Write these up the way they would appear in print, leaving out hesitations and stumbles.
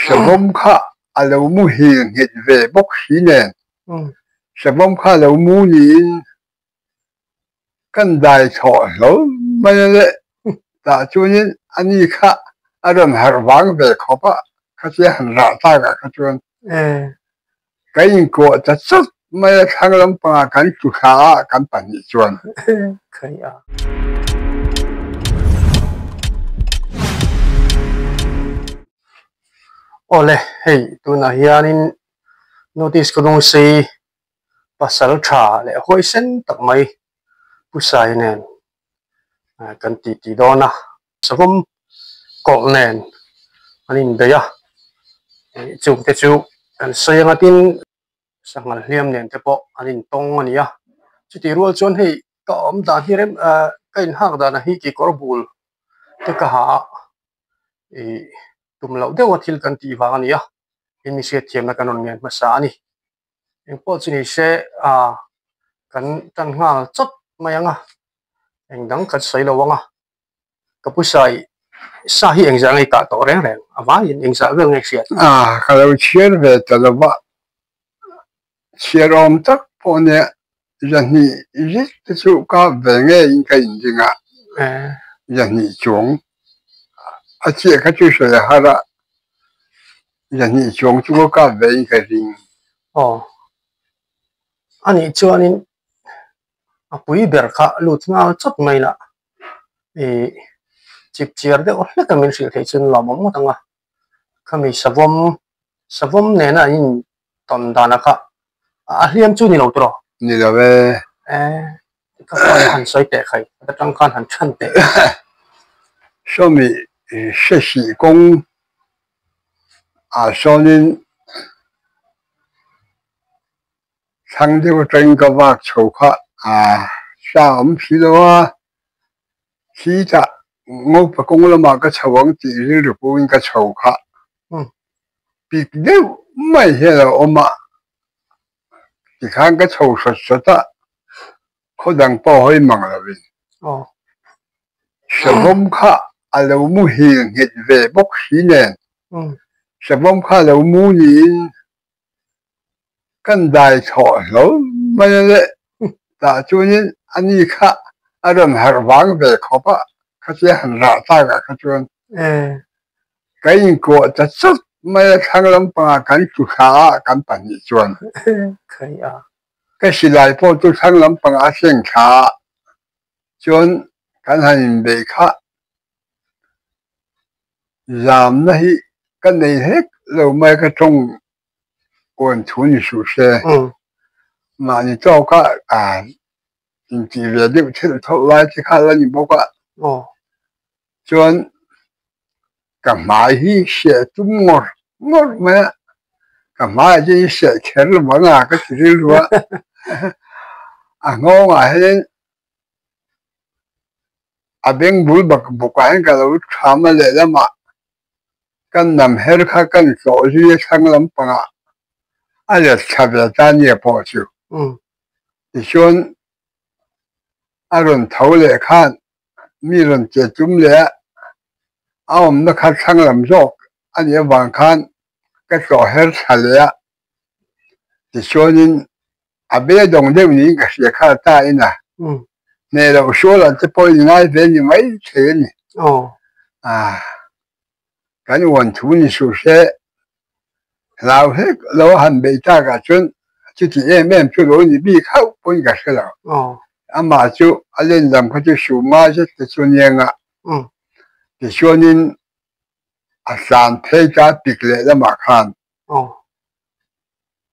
Savawm kha a lo muhil nghet ve bawk si nen, savawm kha a lo mu niin kan dai chhoh hlawl mai a le. Tah chuanin ani kha a rawn harh vang ve khawp a, khatia han rah takah kha chuan kan inkuah ta chawt mai a, thlang lampangah kan tlu thla a kan pahnih chuan. Awle, hei tunah hianin notice ka dawng sei pasal tha leh huaisen tak mai Pu Sai nen kan ti ti dawn a. Savawm kawlh nen an inbei a, chungte chu kan sawi anga tin sanghal hliam nen te pawh an intawng a ni a. Chutih rual chuan hei ka awm dan hi rem ah ka inhak dan hi kekawr bul te ka ha a ih tum loh deuh a thil kan tih vang a ni a, in mi hriatthiamna kan rawn ngen hmasa a ni. Engpawh chu ni se ah kan tan nghal chawt mai ang a, eng dang kan sawi lo ang a, ka pu sai sa hi engzah nge kah tawh reng reng a vaiin engzah vel nge hriat? Ah ka lo chhiar ve ta lo va, chhiar awm tak pawh nia zahnih zet te chu kap ve ngeiin ka inding a, zahnih chuang a chiah kha chu sawi a har a. Zahnih chuang chu ka kap ve in ka ring. Aw. Anih chuanin a pui ber kha lut nghal chawt mai lah. Ih chip chiar deuh hlek a min hrilh theih chuan lawmawm ngawt ang a. Khami savawm savawm nena an in tawn dana kha a hliam chu ni lo tawh. Ni lo e. Eh ka khan han sawi teh khai atang khan han chhan teh. Sawmi hre hrih kawng ah sawnin thlang deuh atangin ka vak chho kha ah sa awm si lo a, khitah ngopa kawng lamah ka chho ang tih rilru pawhin ka chho kha pik deuh mai hian a awm a, tikhan ka chho hrawt hrawt a, khaw dang pawh hawi mang lovin. Savawm kha a lo muhil nghet ve bawk si nen, savawm kha a lo mu niin kan dai chhoh hlawl mai a le. Tah chuanin ani kha a rawn harh vang ve khawp a, khatia han rah takah kha chuan kan inkuah ta chawt mai a, thlang lampangah kan tlu thla a kan pahnih chuan. Ka silai pawh chu thlang lampangah a seng thla a, chuan kan han inbeih kha zamna hi ka nei hlek lo mai ka tawng kawn thu ni suh se mahni tawka intih ve deuh thil thawh lai te kha la ni bawk a chuan ka hmai hi hriat tum ngawr ngawr mai a ka hmaiah chuan i hriat kher lo ang a ka ti rilru a a nghawngah hian a beng bul bak bawkah hian ka lo tham a lehlamah kan nam her kha kan tlawh zui a thlang lampangah a let thla ve ta nia pawh chu tichuan a rawn tho leh khan mi rawn che tum leh a a awmna kha thlang lam zawk a nih avang khan ka tlawh her thla leh a tichuanin a beidawng deuh niin ka hria kha ta in a hneh loh sual ang te pawh in ngai ve ni mai thei a ni kan uan thu ni suh se hlau hlek lo a han beih takah chuan chuti em em chu lo ni bik hauh pawhin ka hre lo amah chu a len lam kha chu suhma zet te chu nia nga tichuanin a tlan phei ta pik leh lamah khan.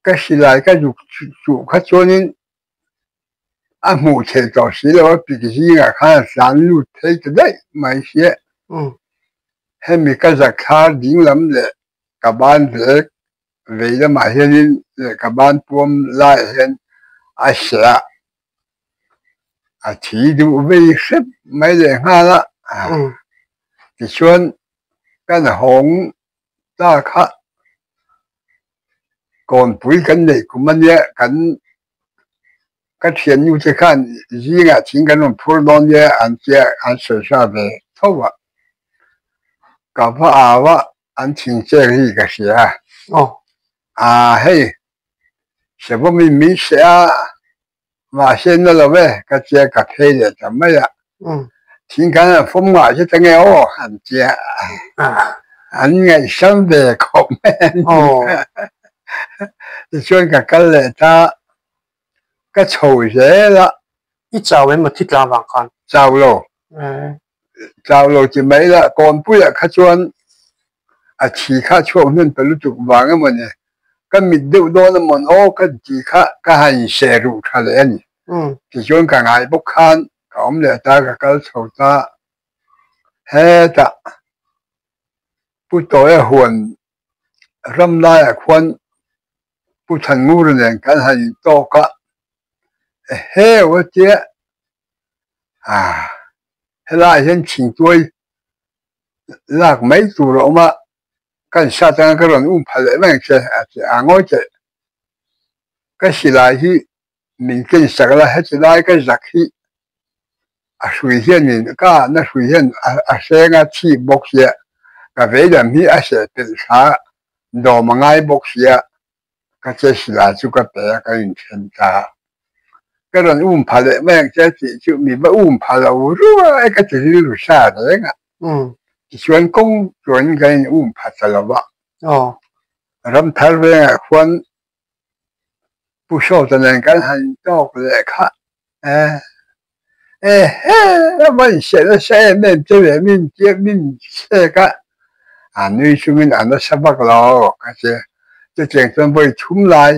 Ka silai ka zuk chuh kha chuanin a hmuh theih tawh si lo a, pik zingah khan a tlan lut thei ta daih mai sia. Hemi ka zakhar ding lam leh ka ban vek vei lamah hianin leh ka ban puam laiah hian a seh a, a thi duh vei hrep mai leh nghal a. Tichuan kan hawng Ta kha kawnpui kan neih kum a nia, kan ka thiannu te khan zingah thing kan rawn phur dawn nia an tia an sawi hra ve tho a, ka va au a. An thingchek hi ka hria a. Aa hei, Savawmin min seh a, mahse na lo e, ka tia ka phei leh ta mai a. Thing khan an fawm ngah che ta nge aw, an tia. An ngaihsam ve khawp mai a ni. Tichuan ka kal leh ta, ka chho zel a. I chau em a thi tlang vang khan? Chau lo. Chau lo ti mai la, Kawnpuiah kha chuan a thi kha chhuak hmun ta lutuk vang emaw ni, ka mit deuh dawn emaw aw ka ti kha ka han inseh ruh tha leh a ni. Tichuan ka ngai bawk khan ka awm leh ta, ka kal chho ta. Hetah Pu Tawia huan ram laiah khuan Pu Thanngura nen kan han intawk a, eheu a tia, ah helaiah hian thingtuai lak mai tur a awm a, ka insat anga ka rawn um pha leh mai ang che a ti a, ngawi teh ka silai hi min ken sak la, heti lai ka zak hi a hrui hianin ka ahna hrui hian a hreng a chhip bawk sia, ka veilam hi a seh pelh thla dawm a ngai bawk sia, ka che silai chu ka pe a ka inthen ta a, ka rawn um pha leh mai ang che tih chu mi va um pha lo ruai ka ti rilru sa reng a, tichuan kawng chuan ka in um pha ta lo va, ramthar vengah khuan Pu Sawta nen kan han tawk leh kha e ehe a va insiah nasa em em che ve min tia min chhek a, a nui chungin a nasa vak lo ka ti chutiang chuan vawi thum lai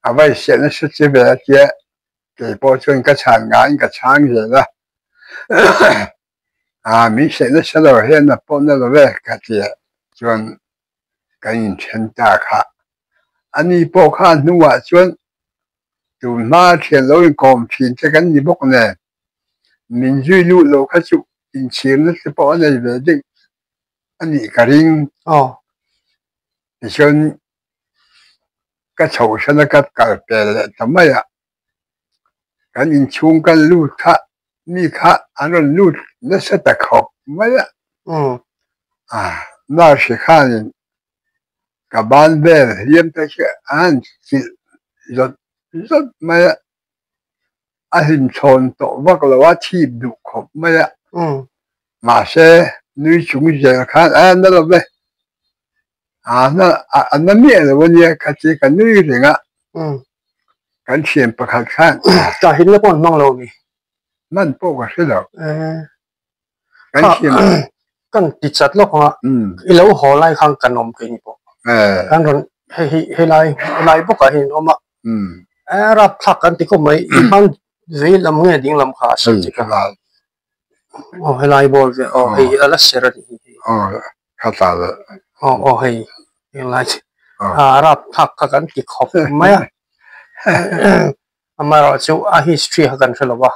a va insiah nasa che ve a tia kei pawh chuan ka chhan ngaiin ka chhang zel a a min siah nasa lo hian a pawh na lo ve ka ti chuan kan inthen ta kha. Ani pawh kha hnuah chuan tun hma thian lo inkawm thin che kan ni bawk nen, min zui luh lo kha chu inchhirna te pawh a nei ve deuh a nih ka ring. Tichuan ka chhohsan a ka kal pel leh ta mai a. Kan inchhung kan lut kha mi kha an rawn lut nasa ta khawp mai a. Nurse khanin ka ban vel hliam te khi a han chilh zawt zawt mai a, a hlimchhawn tawh vak lo a, chhip duh khawp mai a. Mahse nui chung zel khan a na lo ve, a na miah lo a nia kha chu ka nui reng a, kan thian pakhat khan Tah hlimna pawh an hmang lo mi? Hman pawh ka hre lo. Kan thian Kan ti chat lawk ang a, i lo haw lai khan kan awm keini pawh. Kan rawn hei hi helai helai bawkah hian an awm a, rapthlak kan ti khawp mai, i hman vei lam nge ding lam kha a sawi che ka. Aw helai ball ve aw hei a la ser a nih hi. Aw kha ta le. Aw aw hei helai a rapthlak kha kan ti khawp mai a. Amaherawhchu a history kha kan hre lo va,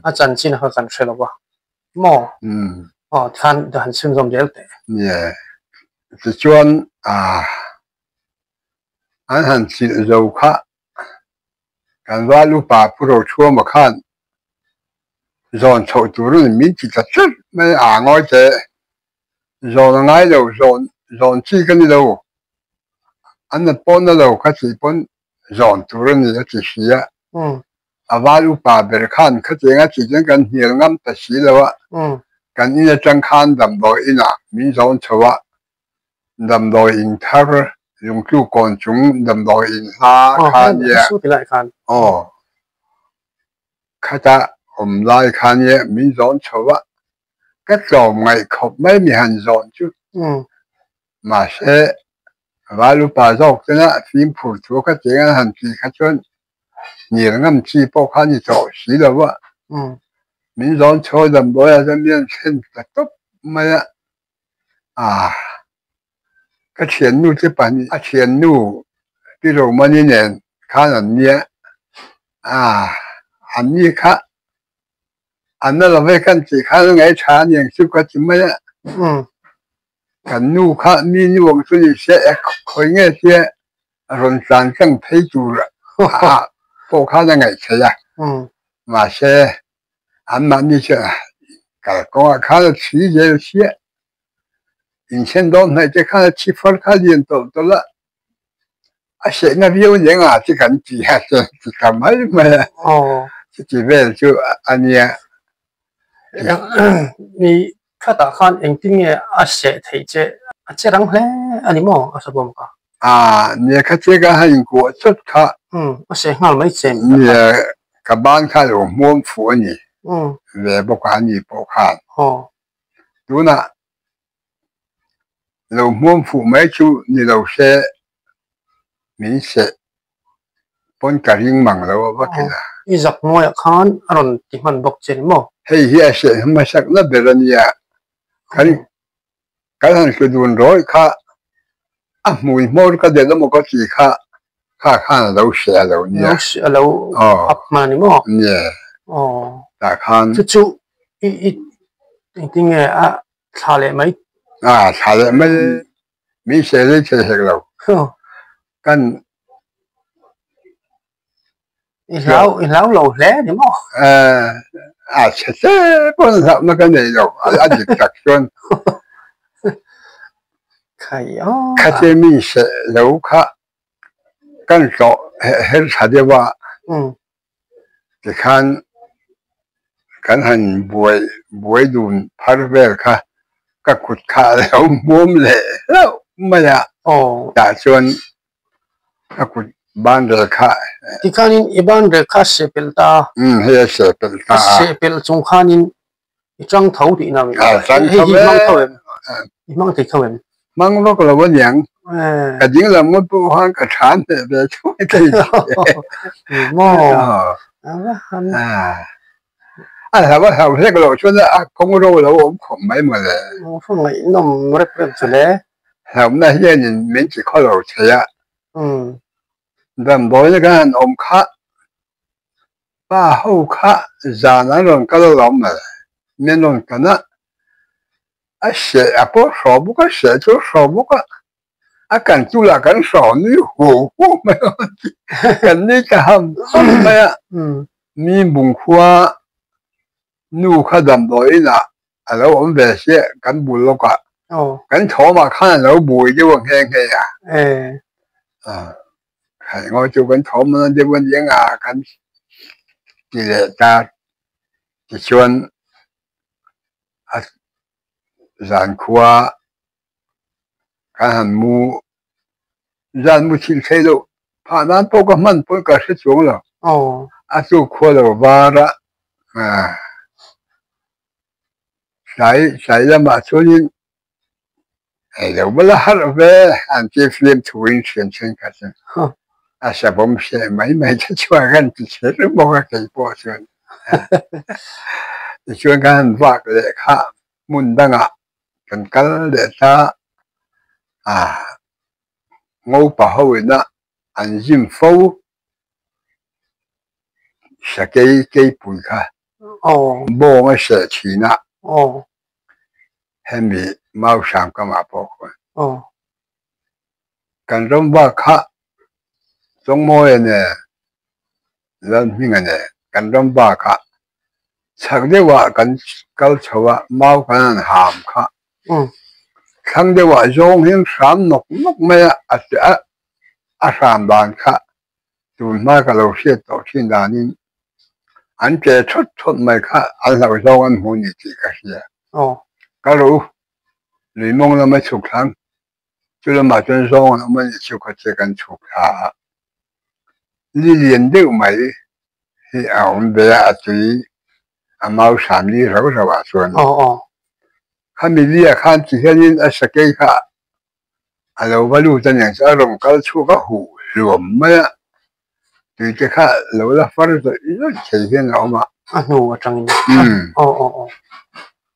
a chanchin kha kan hre lo va maw? Aw tikhan han chhunzawm zel teh. Nie tichuan an han chilh zo kha Kan val upa Pu Rochhuama khan zawn chhoh turin min ti ta tlat mai a, ngawi teh. Zawn a ngai lo, zawn zawn chi ka ni lo. An nat pawh na lo kha tih pawn zawn tur a ni a ti si a. A val upa ber khan khatiang a tih chuan kan hnial ngam ta si lo a, kan in atang khan damdawi inah min zawn chho a, Damdawi in thar lungtlu kawn chung damdawi in hla kha nia aw khata awm lai kha nia min zawn chho a, ka tlawm ngaih khawp mai mi han zawn chu. Mahse val upa zawk tena fimkhur thu kha cheng an han tih kha chuan hnial ngam chi pawh kha a ni tawh si lo a, min zawn chho damdawi ah chuan mi an thlen ta tawp mai a. Ah, ka thiannu te pahnih, a thiannu Pi Romani nen khan an nia, ah, an ni kha an na lo ve kan tih khan a ngaih tha a niang chu ka ti mai a, kan nu kha mi nu ang chu ni se e khawi nge tia rawn tlan tlang phei tur ah pawh khan a ngaih theih a, mahse anmahni chu kalkawngah khan a chhui zel chiah. Inchen dawn hnaih te khan a thi far kha lian tawlh tawlh a, a sehna viau nen a ti kan ti a ti ta mai mai a, chuti vel chu a nia. Ni khatah khan engtin nge a seh theih che? A che rang hle a ni maw a sabawm kha? A nia kha che ka han inkuah chawt kha. A seh nghal mai che ni kha. Nia ka ban kha lo hmuam fuh a ni ve bawk a ni pawh khan. Tunah lo hmuam fuh mai chu ni lo se min seh pawn ka ring mang lo a va kela. I zak hnuaiah khan a rawn ti hman bawk che ni maw? Hei hi a seh hmasakna ber a nia. Kan kan han hlu dun rawih kha a hmui hmawr ka delh emaw ka ti kha kha khan a lo seh a lo nia. Lo seh a lo up hman a ni maw? Nia. Tah khan. Chu chu i i engtin nge a thla leh mai? A thla leh mai min seh rei thei hek lo. Kan I hlau i hlau lo hle a ni maw? A chhe hle pawn hlauhna ka nei lo a dik tak chuan. Khatia mi seh lo kha kan hlawh her tha deuh a, tikhan kan han buai buai dun phar vel kha ka kut kha a lo hmuam leh hlauh mai a, tah chuan ka kut ban rel kha. Tikhanin i ban rel kha a seh pelh ta a. Umm hei a seh pelh ta a. A seh pelh chung khanin i chang tho tihna mi? A chang tho e. Hei hi hmang tho em? I hmang thei tho em? Hmang vak lo aniang. Ka ding lam ngawt pawh khan ka tha hneh ve thuai thei. Maw? A hlau a hlau hlek loh chuan a kawng ro lo awm khawp mai mawle. Ngaihnawm rep rep chu le. Hlauhna hianin min ti khaw lo thei a. Damdawiin kan han awm kha pa ho kha zan an rawn kal alawm mawle. Min rawn kan a, a seh a pawh hraw bawk a, seh chu a hraw bawk a. A kan chu lah kan hraw nui hu hu mai a kan nui ta ham ham mai a. Mi bungkhua nu kha damdawiin ah a lo awm ve sia kan bul lawkah kan thawmah khan a lo bui deuh a nghe nghe a. Ngawi chu kan thawm a deuh a nia nga kan ti leh ta tichuan a zankhua kan han mu zan mu thil thei loh phah nan pawh ka hman pawn ka hre chuang lo a chu khua lo var a tlai tlai lamah chuanin hei lo va la harh ve an ti film thuin thian thenkhat chu a savawm hreh mai mai te chuan kan ti kher bawk a kei pawh chuan tichuan kan han vak leh kha hmun dangah kan kal leh ta a ngopa ho ina an zim fo sakei keipui kha bawng a seh thin a hemi mau hram kamah pawh khawn kan ram vak kha Chawngmawia nen Lalhminga nen kan ram bakah chhak deuhah kan kal chho a, mau kan han ham kha. Thlang deuhah zawng hian hram nawk nawk mai a, a a hram dan kha tun hma ka lo hriat tawh thin danin an che thawt thawt mai kha an hlauh zawng an hmu ni tih ka hria. Ka ro lui mawng lama chhuk thlang Chu lamah chuan zawng an awm a nih chu kha che kan chhuk thla a, li lian deuh mai hi a awm ve a, a tui a mau hram li rau rau ah chuan khami li ah khan ti hianin a sakei kha a lo va lut a niang chu a rawn kal chhuak a huh hluam mai a, tui te kha lo la far zawih zawih thei hian a awm a. A hnu atangin.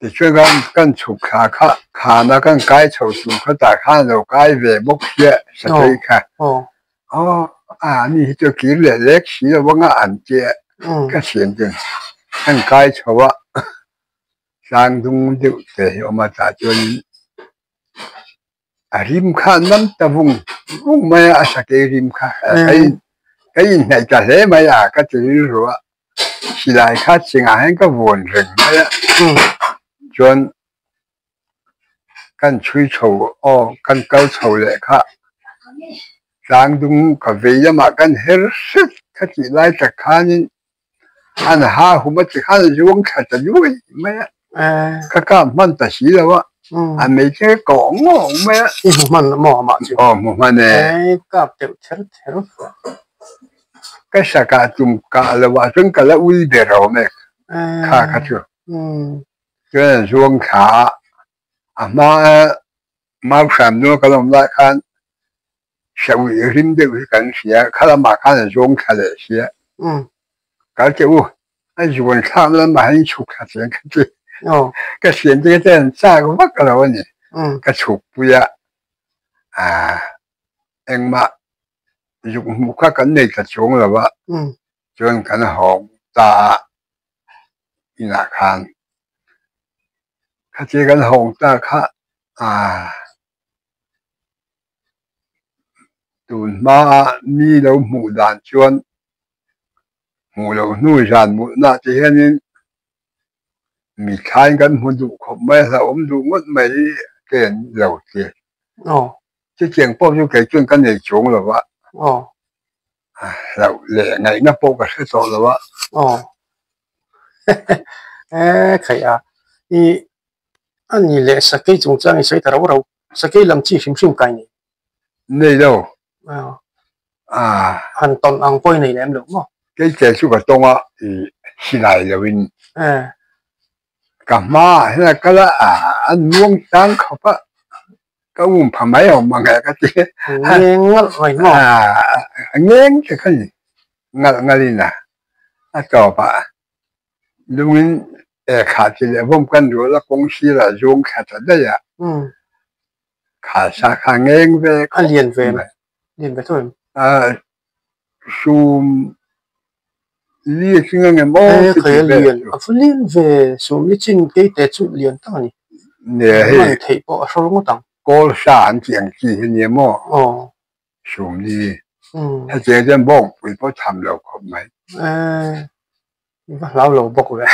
Tichuan kan kan chhuk thla kha khana kan kai chho tur kha tah khan a lo kai ve bawk sia sakei kha aw a ni hi chu kir leh lek si lo anga an tia ka thian chu kan kai chho a tlang dung deuh te hi a awm a tah chuanin a rim kha a nam ta vung vung mai a a sakei rim kha ka inhnaih ta hle mai a ka ti rilru a. Silai kha chingah hian ka vuan reng mai a, chuan Kan chhui chho aw kan kal chho leh kha tlang dung ka vei lamah kan her hret kha tih lai tak khanin an ha hum a ti khan a zuang thla ta duai mai a, ka kap hman ta si lo a, a mei te ka kawh ngawng mai a. I hmu hman maw amah chu? Aw hmu hman e. Kap deuh ther ther. Ka sakah tum kah lo ah chuan ka la ui ber awm e kha kha chu. Chuan a zuang thla a, a hma mau hram nua kan awm lai khan hreuih rim deuh hi kan hria, kha lamah khan a zuang thla leh sia. Kal teh u, a zuan thlak lamah hian chhuk thla chiang ka ti. Ka thian te kha chuan an chak vak lo a ni. Ka chhuk pui a, engmah zuk hmuh kha kan nei ta chuang lo a, chuan kan hawng ta a inah khan. Khatia kan hawng ta kha tun hmaa mi lo hmuh dan chuan hmuh loh hnu zan mutna te hianin mi thlain kan hmu duh khawp mai a, hlauhawm duh ngawt mai te an lo ti. Chutiang pawh chu kei chuan ka nei chuang lo va, hlauh leh ngaihna pawh ka hre tawh lo a. Aw e khaih a, i a ni leh sakei chungchang i sawi ta rau rau, sakei lam chi hrim hrim kai nei? Nei lo. Han tawn ang pawh i nei lem lo maw? Kei che chu ka tawng a, i silai loin. Ka hmaah hian a kal a, a nuang tang khawp a, ka um pha mai awm ang e ka ti. Ngeng ngalh mai maw? A ngeng te kha ni, ngalh ngalhin a, a tawp ah lungin e khah chi leh vawm kan rual a kawng sirah zuang thla ta daih a, kha sa kha ngeng ve khawp mai. A lian ve em? Lian ve tho em? Sum li a tling ang em aw He khai a lian a va lian ve sum li chin kei te chu lian tak a ni Nia hei man theih pawh a hrawl ngawt ang Kawl sa an tih ang chi hi nia maw sum li hetiang chuan bawngpui pawh tham lo khawp mai I va hlau lo bawk ve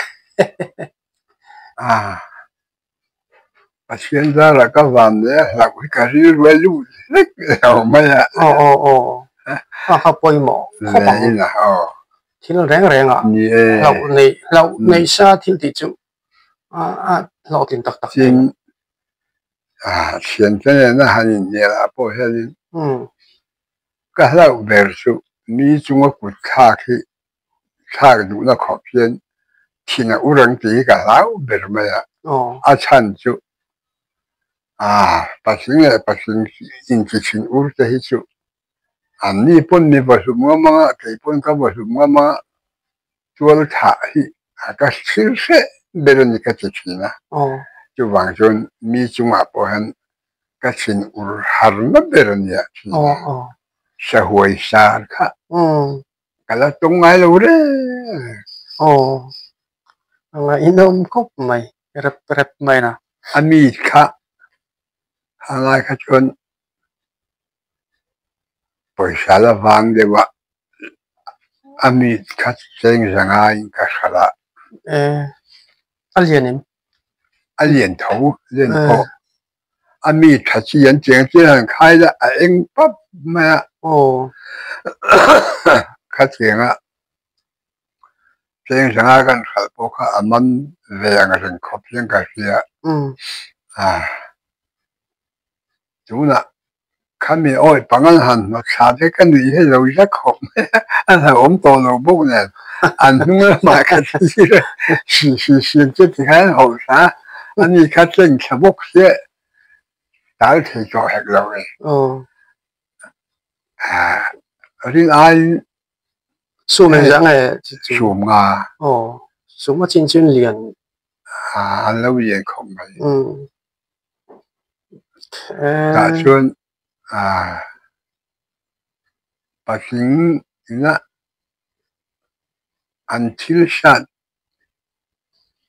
Pathian zarah ka van leh a hlauh hi ka rilru a lut hlek lo mai a. Aw aw aw a kha pawimawh khawp ang. Thil reng reng ah hlauh neih hlauh neih sa thil tih chu a hlawhtlin tak tak thei lo. Thian te nena han inhnial ah pawh hianin ka hlauh ber chu mi chunga kut thlak hi thlak duhna khawp hian thin a ur ang tih hi ka hlau ber mai a, a chhan chu patling leh patling inti thin ur te hi chu an ni pawn mi va hlum ngam ang a, kei pawn ka va hlum ngam ang a, tual thah hi ka thil hreh ber a ni ka ti thin a, chuvang chuan mi chungah pawh hian ka thin ur harna ber a nia thin a, sahuai sar kha. Ka la tum ngai lo reng. Aw, a ngaihnawm khawp mai, rep rep mai na. A mi kha a lai kha chuan pawisa la vang deuh a, a mi kha cheng za ngaiin ka hralh a. E, a lian em? A lian tho, lian pawh. A mi tha chi an cheng chian han khai la a eng pap mai a. Aw. Kha cheng a cheng zanga kan hralh pawh kha a man ve ang reng khawp hian ka hria. A tunah khami awi pang an han hnawt thla te ka nuih hi lo zak khawp mai a, a hlauhawm tawh lo bawk nen an hnung lamah ka thlir a, hri hri hri che ti khan an hauh thla a, ani kha tleng thla bawk sia tal thei tawh hek lo e. Rin aiin Sum engzah nge chu? Sum nga. Aw, sum a chin chin lian. An lo lian khawp mai. Tah chuan patling ina an thil hriat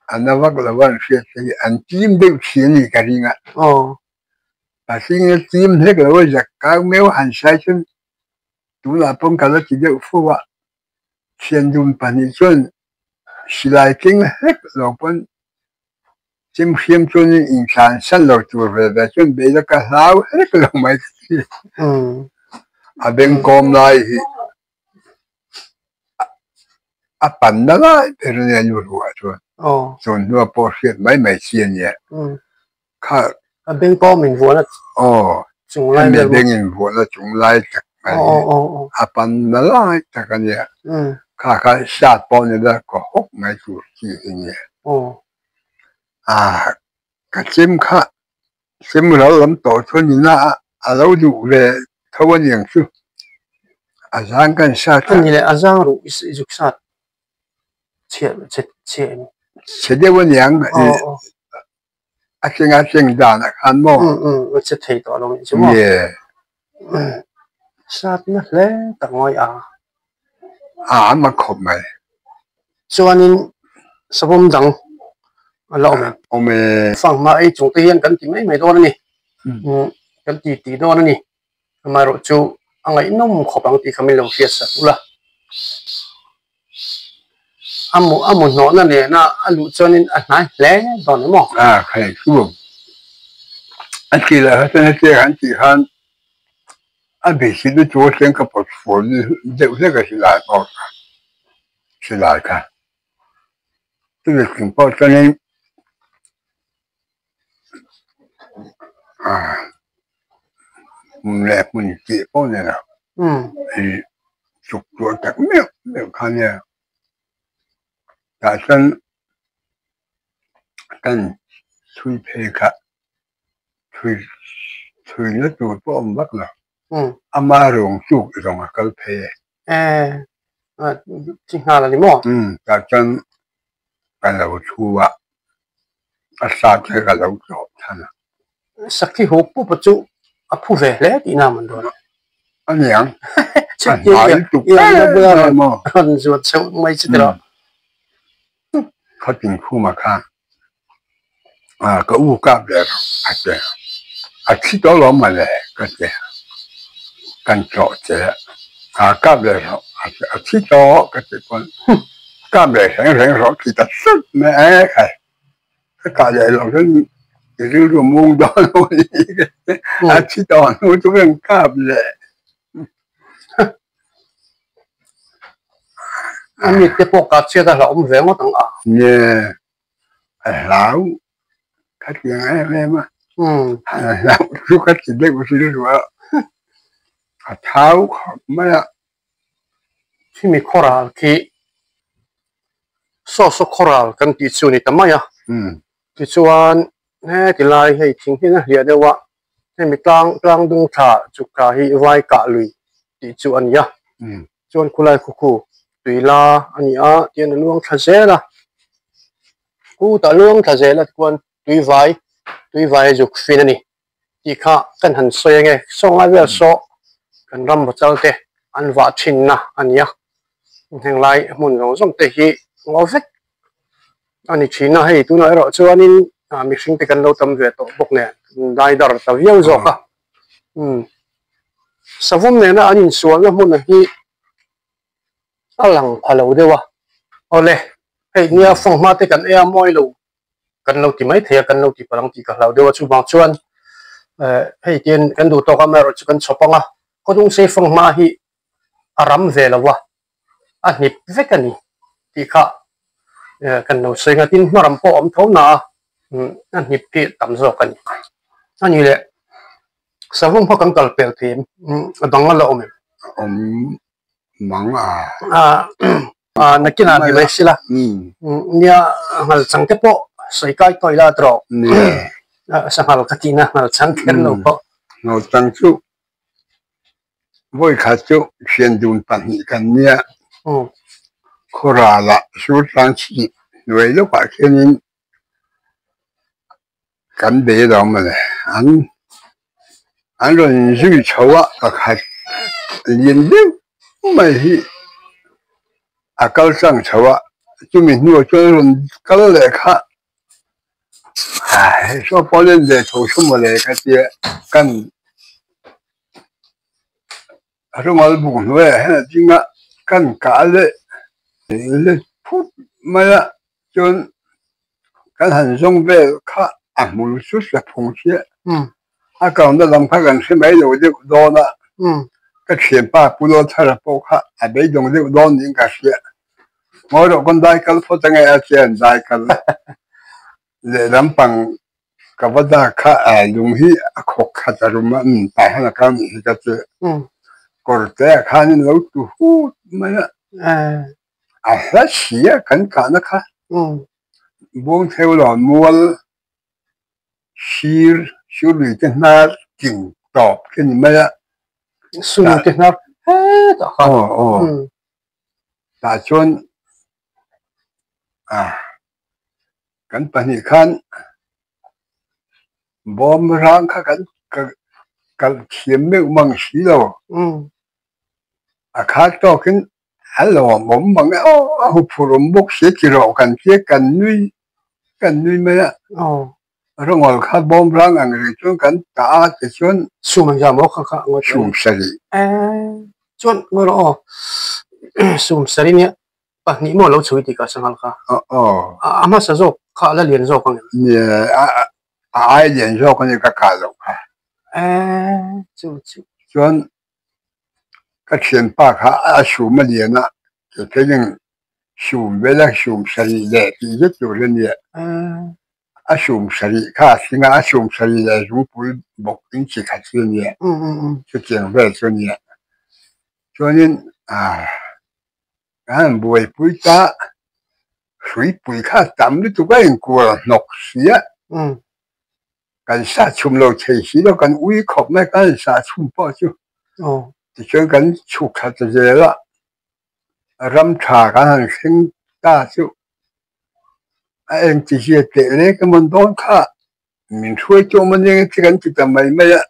an la vak lo a an hriat te hi an tim deuh thin a ni ka ring a. Patling ina tim hlek lo a zak kau meuh han sai chuan tunah pawn ka la ti deuh fo a, thian dun pahnih chuan silai keng hlek lo pawn. Chim hriam chuan in thlan san lo tur ve ve chuan beila ka hlau hlek lo mai ka ti. A bengkawm lai hi a panna lai ber a nia nu ruah chuan chun hnua pawh hriat mai mai chi a nia. Kha A bengkawm in vuahna chung lai vel maw? Beng in vuahna chung lai tak mai hi a panna lai tak a nia. Kha kha sat pawh ni la ka hawk mai tur chi hi a nia. Ah ka chem kha chem ral lam tawh chuan in a a lo duh ve tho a niang chu a zang kan sat a. Ani leh a zang ruh i zuk sat chhiah chhe chhe em? Chhe deuh a niang a cheng a cheng dan ah khan maw? A che thei tawh lo nih chu maw? Sat na hle tak ngawi a. A an mak khawp mai. Chuanin savawm dang a la awm em? Awm e. Fanghma ei chung te hian kan ti mai mai dawn a ni. Kan ti ti dawn a ni. Amaherawh chu a ngaihnawm khawp ang tih kha min lo hriat sak ula. A mu a mu hnawhna nena a luh chuanin a hnai hle dawn em aw? A khai chu a ti lah kha chuan hetiang an tih khan a bihchilh lutuk a thleng ka pawt fual deuh hlek a silai pawh kha silai kha chumi chung pawh chuanin hmun leh hmun tih pawh ni lo ih chuk tuah tak meuh meuh kha nia tah chuan kan chhui phei kha chhui chhui na tur pawh a awm vak lo ama ruang chuk zawng a kal phei e. Chi nghal a ni maw? Tah chuan ka lo thu a, a sat hi ka lo tlawh than a. Sakhi huk pupa chu a phu ve hle tihna a man dawn a. A niang, a hnai lutuk em em aw. Rawn zuat cheuh mai chu tiraw. Khatin khuma kha ka u kap leh rawh a ti a, a thi tawh lo mawle ka ti a, kan tlawh che a, kap leh rawh a ti a, a thi tawh ka ti pawn kap leh reng reng rawh ti ta tlat mai e khai, ka kah leh loh chuan i rilru mung dawn lo a ni ka ti a, a thi tawh hnu chu ka kap leh. A mit te pawh kah chhiat a hlauhawm ve ngawt ang a. Nge a hlau khatiang em em a, a hlau chu ka ti deuh rilru a, a thau khawp mai a. Khimi khawral khi saw saw khawral kan tih chu a ni ta mai a. Tichuan heti lai hei thing hian a hliah deuh a, hemi tlang tlang dung thla chuk thla hi vai kah lui tih chu a ni a. Chuan khulai khukhu tui la a ni a tihian a luang thla zel a, khutah luang thla zel a tichuan tui vai tui vai a zuk fin a ni tih kha kan han sawi ange. Saw ngai vel saw kan ram bachal te an vah thinna a ni a, heng lai hmun zawng zawng te hi ngaw vek a ni thin a, hei tunah erawh chuanin mihring te kan lo tam ve tawh bawk nen dai dar ta viau zawk a umm savawm nena an insualna hmun hi a lang pha lo deuh a awle hei nia fanghma te kan ei a mawi lo kan lo ti mai thei a kan lo ti palh ang tih ka hlau deuh a chuvang chuan eh hei tian kan duh tawk amaherawh chu kan chhawp ang a khawdung sei fanghma hi a ram ve lo a. a hnip vek a ni tih kha kan lo sawi nghat in hmaram pawh a awm tho na a a hnip hi tam zawk a ni. A ni leh savawm kha kan kal pel thei em a dang a la awm em? Awm mang a. A nakinah ni mai sila nia nghal chang te pawh sawi kai kawi la tawh sanghal ka tihna nghal chang kher lo pawh. Nghal chang chu Vawi khat chu thian dun pahnih kan nia, khawralah sur tlang chhip hnuai lawkah khianin kan bei lo mawle, an an rawn zui chho a, pakhat lian deuh mai hi a kal tlang chho a, chumi hnuah chuan a rawn kal leh kha Saw pawh len ve tho thu mawle ka tia kan rumal buk hnuaiah hian a ding a kan kah leh let phut mai a chuan. Kan han zawng vel kha a hmul chu sa phung chiah. A kalna lam kha kan hre mai lo deuh dawn a, ka thianpa Pu Lawlthara pawh kha a beidawng deuh dawn niin ka hria. Ngawi rawh kawn dai kal phawt ange a tia an dai kal lehlam pang ka va dak kha lung hi a khawk khat a rum a, umm tah hian a kal nih hi ka ti. Kawr te ah khanin lo tu hut mai a, a hla si a kan kahna kha. Buangtheu lo mual sir Surui te hnar ting tawp khi ni mai a. Surui te hnar hetah khan. Aw aw. Tah chuan ah kan pahnih khan bawm rang kha kan kalh thiam meuh mang si lo. A khar tawkin A lawmawm mang e aw, a huphurh awm bawk si ti rawh kan tia kan nui kan nui mai a. Rawngawlh kha bawm rang ang reng chuan kan tah a tichuan. Sum an zam aw kha kha ngawt Sum sarih. Chuan ngawi rawh aw, sum sarih nia pahnih maw lo chhui tih ka sanghal kha. Aw. A hmasa zawk kha a la lian zawk ang em? Nia, a ai lian zawk a ni ka kah loh kha. Chu chu. Chuan Ka thianpa kha a sum a lian a, keini sum vela sum sarih leh tih zet tur hi a nia. A sum sarih kha a thleng a, a sum sarih leh zungpui bawk in chi khat hi a nia, chutiang vel chu a nia. Chuanin ka han buaipui ta, hruipui kha a tam lutuk a inkual hnawk si a. Kan sah chhum lo thei si lo, kan ui khawp mai kan sah chhum pawh chu. Tichuan kan chhuk thla ta zel a, ram tha kan han thleng ta chu a engti zia teh lek emaw dawn kha min hruai chu awm ania nge kan ti ta mai mai a.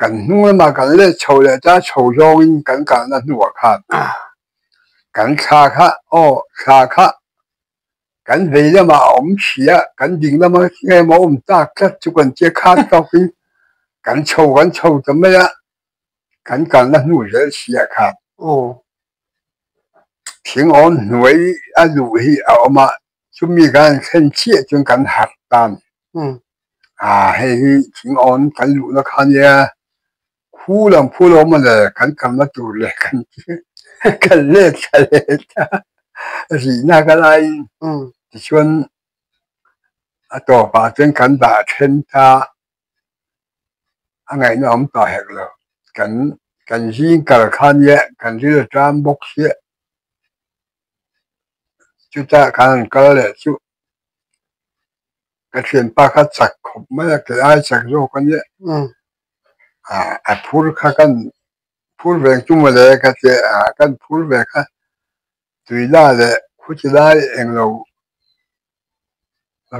Kan hnung lamah kan let chho leh ta chho zawngin kan kalna hnuah khan kan thla kha aw thla kha Kan vei lamah a awm si a, kan ding lama nge maw awm tak tlat chu kan che khat tawkin kan chho kan chho ta mai a, kan kalna hnu zel si ah khan thing awn hnuai a luh hi a awm a, chumi kan thlen chiah chuan kan harh tan. Hei hi thing awn kan luhna kha nia khu lam khu lo maw le kan kalna tur leh kan kan let thla leh ta rihna ka laiin tichuan a tawpah chuan kan dah then ta a ngaihna awm tawh hek lo kan kan zing kal kha nia kan ril a tan bawk sia chutah kan han kal leh chu. Ka thianpa kha chak khawp mai a, kei ai chak zawk a nia. A phur kha kan phur ve chu mawle ka ti a, kan phur ve kha tui la leh khuti lai englo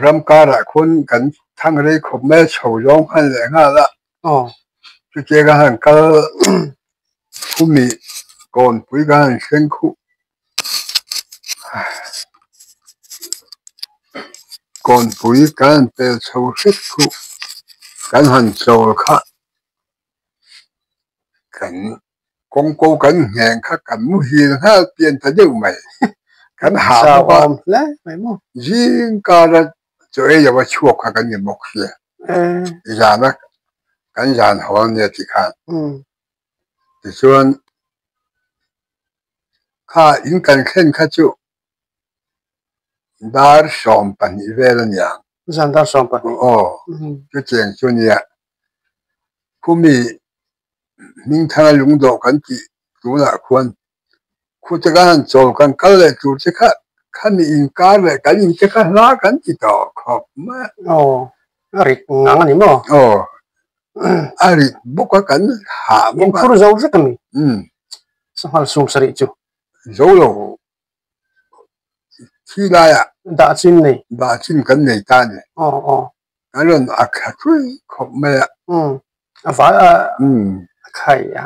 ram karah khawn kan thang rei khawp mai a, chho zawng khan leh nghal a. Chutia ka han kal khumi kawnpui ka han thleng khuh. Kawnpui kan han pel chho hret khuh kan han chawl kha kan kawngko kan ngheng kha kan muhil nghal pian ta deuh mai kan hah bawk a zing kara chaw ei lova chhuak kha kan ni bawk sia zana kan zan haw ania tikhan tichuan. Kha in kan thlen kha chu dar 12 vel a nia. Zan dar 12. Aw, chutiang chu nia. Khumi Hmingthanga lungdawh kan tih tunah khuan khute kan han chawl kan kal leh tur che kha khami inkar leh kan in te kha hla kan ti tawh khawp mai a. Aw, a rit ngang a ni maw? Aw, a rit bawk a kan hah bawk a. Inphur zo vek a mi? Sanghal sum sarih chu. Zo lo thi laiah. Dah chin nei. Dah chin kan nei ta a ni. Aw aw. Kan rawn a thla thui khawp mai a. A vai a a khai a.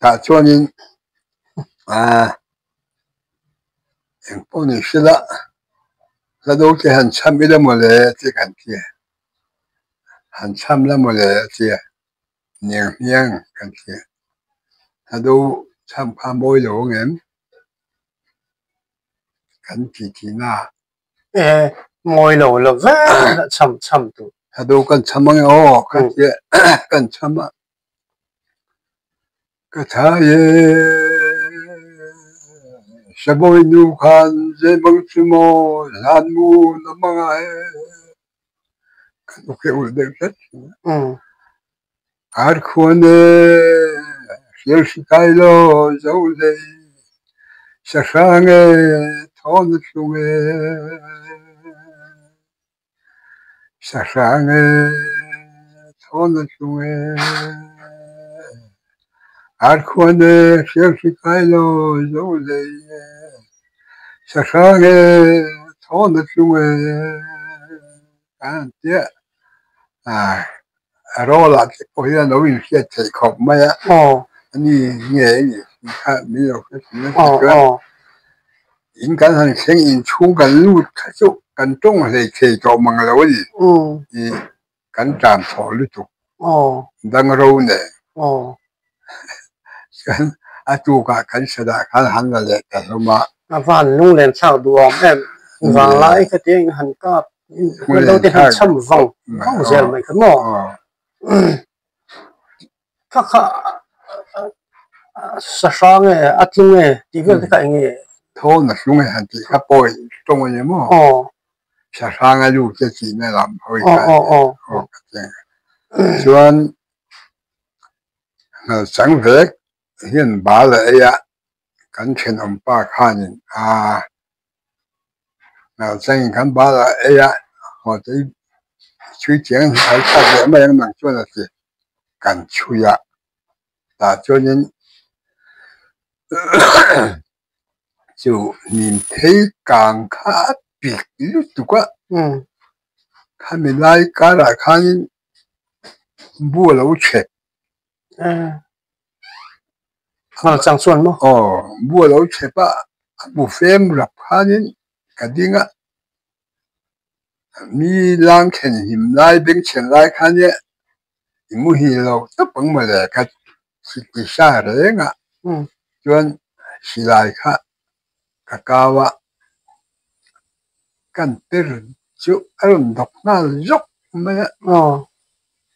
Tah chuanin eng pawh ni sela hla do te han chham ila mawle tih kan ti a. Han chham la mawle a ti a. Niang hmiang kan ti a. Hla do chham kha mawi lo ang em? Kan ti tih na. E. Ngawi lo lo vek a cham cham tur. Hado kan cham ange aw ka tia kan cham a ka thai e Sabawi nu khan zeibang chu maw hlan mu na hmang a e ka hnuk hi a ulh deuh tlat thin a. Arkhuan e hrial hri kai law zo hlei sahrang e thawn a tlung e sahrang e thawn a tlung e Arkhuan e hrial hri kai law zo hlei sahrang e thawn a tlung e an tia A rawlah te pawh hian lo inhriat theih khawp mai a, ani nge a nih tih kha min lo hre thin a tichuan in kan han thleng inchhung kan lut kha chu kan tawng hlei thei tawh mang lo a ni tih kan tan thawh lutuk dang ro nen chuan a tukah kan sadah khan han la leh ta hlawm a. A van lunglen thlak duhawm em vanglai khatiang in han kap Lo te han cham vang vang zel mai kha maw? Kha kha sahrang e, a tlung e tih vel te kha eng nge? Thawn a tlung e han tih kha pawi tawng a ni maw? Sahrang a lut e tihna lam hawi kha a ni aw ka ti ang. Chuan chang vek hian bal a ei a, kan thenawmpa khanin a Changin kan bal a ei a, haw te i chhui chiang a lo chak leh mai ang nang chuan a ti kan chhui a, tah chuanin chu hnim phei kang kha a pik lutuk a, khami lai karah khanin bu a lo chhep. Nghal chang chuan maw? Aw, bu a lo chhep a, a bu fem rap khanin ka ding a, mi lang thlen hlim lai beng chhen lai khan e i muhil lo tawp ang mawle ka ti sa reng a, chuan silai kha ka kau a, kan per chu a rawn dawk nghal zawk mai a,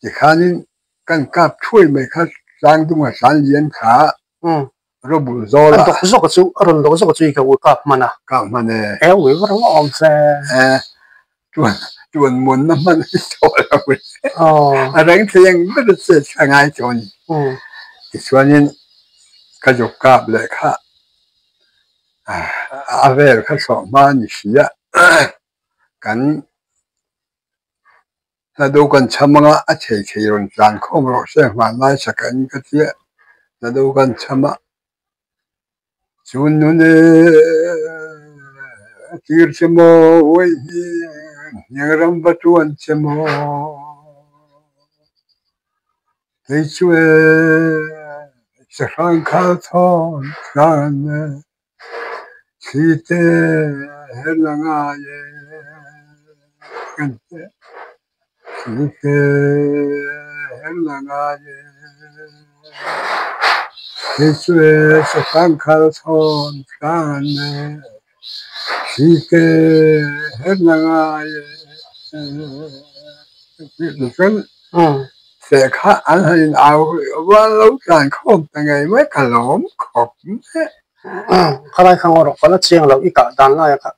tikhanin Kan kap thuai mai kha tlangdunga hlan lian kha rawbul zawl a. A dawk zawk chu a rawn dawk zawk chu i ka ui kap hman a. Kap hman e. E ui va rang awm se. E tuan tuan muanna hman hi tawh lo e. A reng thei ang ber a chet kha ngai tawh a ni. Tichuanin ka zuk kap leh kha a vel kha sawh hma a ni si a kan Hlado kan cham anga a thei thei rawn tlan khawm rawh se hmanlai sakain ka tia hlado kan cham a chun nun e a tir che maw uai hi hniang ram va tuan che maw kei chu e sahrang khal thawn tlan e Thli te her la ngai e kan ti a, thli te her la ngai e Thli chu e sahrang khal thawn tlan e Thli te her la ngai e Tichuan Seh kha an han in au rual lo tlan khawm ta ngei mai ka lawm khawp mai. Khalai kha ngaw rawh ka la chiang lo i kah dan laia kha